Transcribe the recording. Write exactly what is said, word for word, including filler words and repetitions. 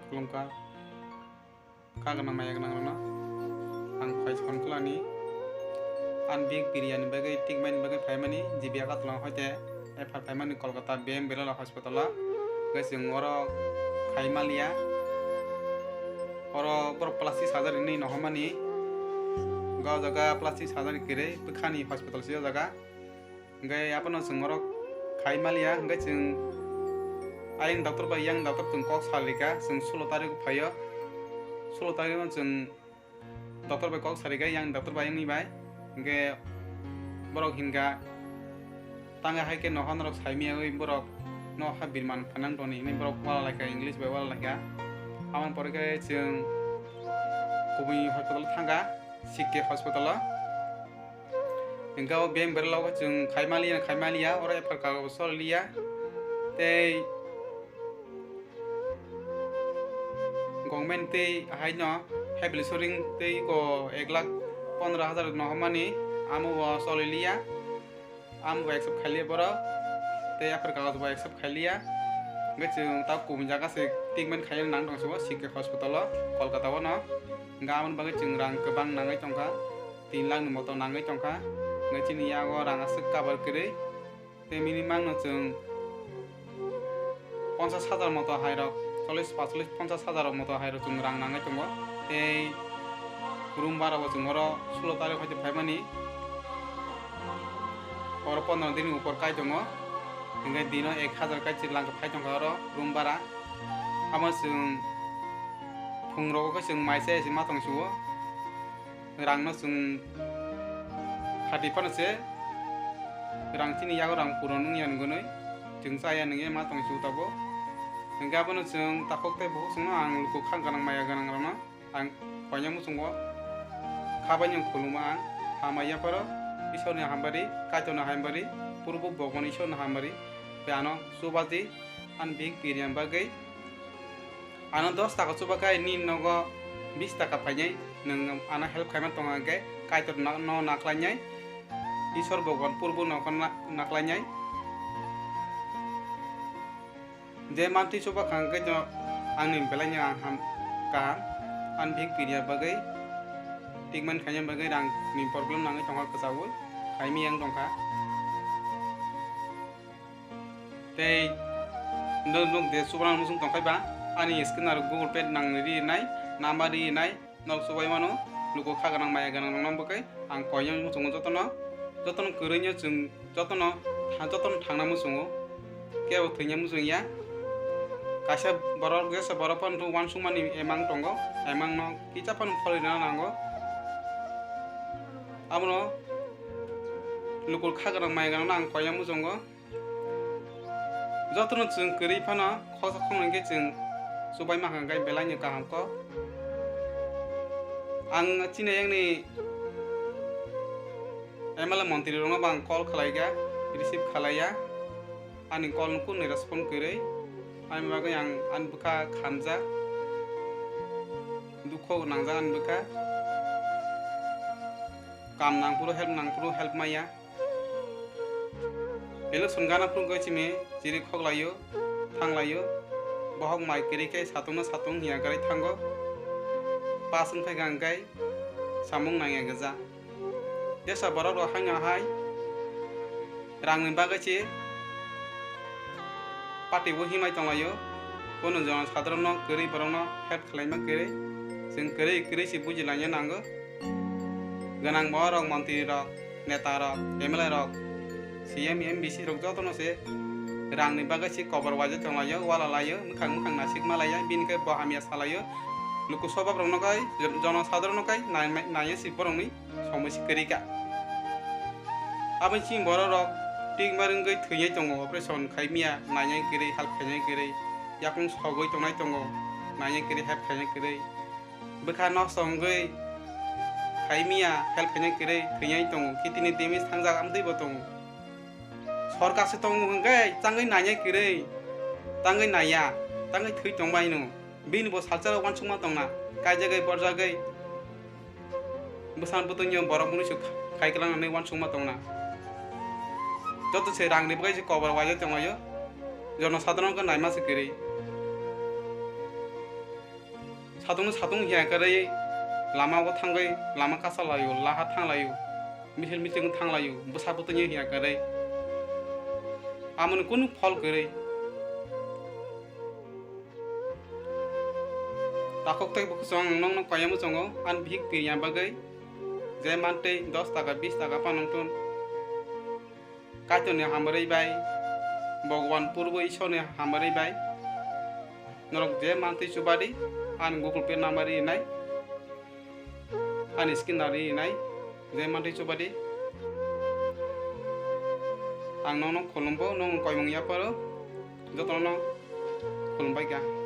Khulumkha. Kha gwnang maya gwnang rokno ang phai sankhlani. Ang big biryani bagwi tikmani bagwi phaimani G B Agartala hoite. Ephar phaimani Kolkata B M Bilal hospital o. Hwnkhe chwng oro khai maliya. Oro borok plastic surgery hinwi nohormani. Hwnkhe o jaga plastic surgery kwrwi bwkhani hospital se o jaga. Hwnkhe abono chwng oro khai maliya, hwnkhe chwng ayang doctor bai yang doctor chwng kok salrika, chwng sulo tarikh phaio. Sulo tarikh no chwng doctor bai kok sarika, yang doctor bai wngni bai. Hwnkhe borok hinka, tangwi hai khe nohor norok saimiyagwi borok no ha birman phanang toni hinwi borok wala laikha, English bai wala laikha. Aboni pore khe chwng kubui hospital thangkha, C K hospital o. Hingke o beng beralok chwng khai maliya, khai maliya, oro F R kago soliliya. Tei government tei haino heavily soring tei go ek lakh pondro hajar no hwnmani, amo bo soliliya, amo bo accept khailiya borok, tei F R kago bo accept khailiya. Hingke chwng ta kubun jaga se treatment khaina nang tong se bo C K hospital o, Kolkata o no. Hingke aboni bagwi chwng rang kwbang nangwi tongkha. Tin lakh ni moto nangwi tongkha. Hwnkhe chini yago rang aswk cover kwrwi. Tei minimum no chwng ponchash hajar moto hai rok, chollish, pachalis, ponchash hajar moto hai rok chwng rang nangwi tongo. Tei room bara bo chwng oro sulo tarikh hoite phaimani. Oro pondro din ni upor kai tongo. Hwnkhe dino ek hajar kai chwng lang phai tongkha oro room bara. Amo chwng phung rogo khe chwng mai chaya se ma tong sio. Rangno chwng khati phano se rang chini yago rang puron wngya nungwi chwng chaya nungya ma tong sio tabuk. Hwnkhe abono chwng takhuk tei bukhuk chwngno ang luku kha gwnang maya gwnang rokno ang koinai muchungo kha baino khulumo ang. Hamya pharo Isorni hambari, Kaitorni hambari, Purbo Bhagwan Isorni hambari tei ano chubaji ani bihik Piriam bagwi. Ano dos taka chubakhai nini nogo bis taka phainai, nwng ano help khaima tongo hwnkhe Kaitor no naklainai, Isor Bhagwan Purbo no naklainai. Je mantwi chubakha hwnkhe no angni belaino ang ham kaham, ani bihik Piriam bagwi, treatment khaina bagwi rangni problem nangwi tongkha kwchaui, khaimiyang tongkha. Tei no-, nuk de chubanani muchung tongkhai ba, ani screen aro Google Pay nang ri nai, number ri nai, nok chubai mano, luku kha gwnang maya gwnang rokno bwkhe ang koinai muchungo jotono, jotono kwrwino chwng jotono tha-, jotono thangna muchungo, kebo thwina muchung ya. Kaisa borok, jesa borok phano uansukmani emang tongo, emang no kisa phano pholirina nango. Abono luku kha gwnang maya gwnang no ang koinai muchungo. Jotono chwng kwrwi phano khoksa khoknwi khe chwng chubai mankha hwnkhe belaino kaham kok. Ang chini ayangni M L A montri rokno bo ang call khlaikha, receive khlaiya. Ani call no kunui respond kwrwi. Ani bagwi ang ani bwkha khamjak, dukho nangjak ani bwkha. Kam nangphuru help nangphuru help maya. Election gana phuru goi chimi chiri khoklaio, thanglaio. Bohok mai kwrwi khe satung no satung hiya kwrwi thango. Pass wng phaikha hwnkhe samung nangya gwja. Jesa borok rok haino hai rangni bagwi se party o himai tonglaio. Bono jono sadharok no kwrwi borok no help khlaima kwrwi. Chwng kwrwi kwrwi se buji laina nango. Gwnang borok, montri rok, neta rok, M L A rok, C M, M D C rok jotono se rangni bagwi se kobor waijak tonglaio, wala laio, mwkhang mwkhang naisik ma laiya, bini khe bo hamya salaio. Luku sobab rokno kai, jono sadharok no kai nai-, naiya se borokni somoi se kwrwi kha. Aboni simi borok rok tik ma rwngwi thwinai tongo, operation khai miya, nainai kwrwi, help khainai kwrwi, yakung sogwi tongnai tongo, nainai kwrwi, help khainai kwrwi. Bwkha nosto wngwi khai miya, help khainai kwrwi thwinai tongo, kidney damage thangjak amtwi bo tongo. Sorkar se tongo hwnkhe tangwi nainai kwrwi, tangwi naiya, tangwi thwi tongbaino. Bini bo salsa rok uansukma tongna, kaijagwi borjagwi bwsang bwtwino borok mwnwi se khai kwlangnani uansukma tongna. Joto se rangni bagwi se kobor waijak tonglaio, jono sadharok wngkha naima se kwrwi. Satung satung hiya kwrwi lama o thangwi lama kasa laio, laha thang laio, misil misil thang laio, bwsa bwtwini hiya kwrwi. Amoni kunu phol kwrwi. Takhuk tei bukhuk chwng ang nokno koyamo chwngo, ani bihik pirya bagwi je mantwi dos taka, bis taka phano wngthun. Kaitorni hamrwi bai, Bhagwan Purbo Ishwarni hamrwi bai, norok je mantwi chubadi, ani Google Pay number rinai, ani skin rinai, je mantwi chubadi. Ang nokno khulumbo, nokno koimung yaparo, jotono khulumbai kha.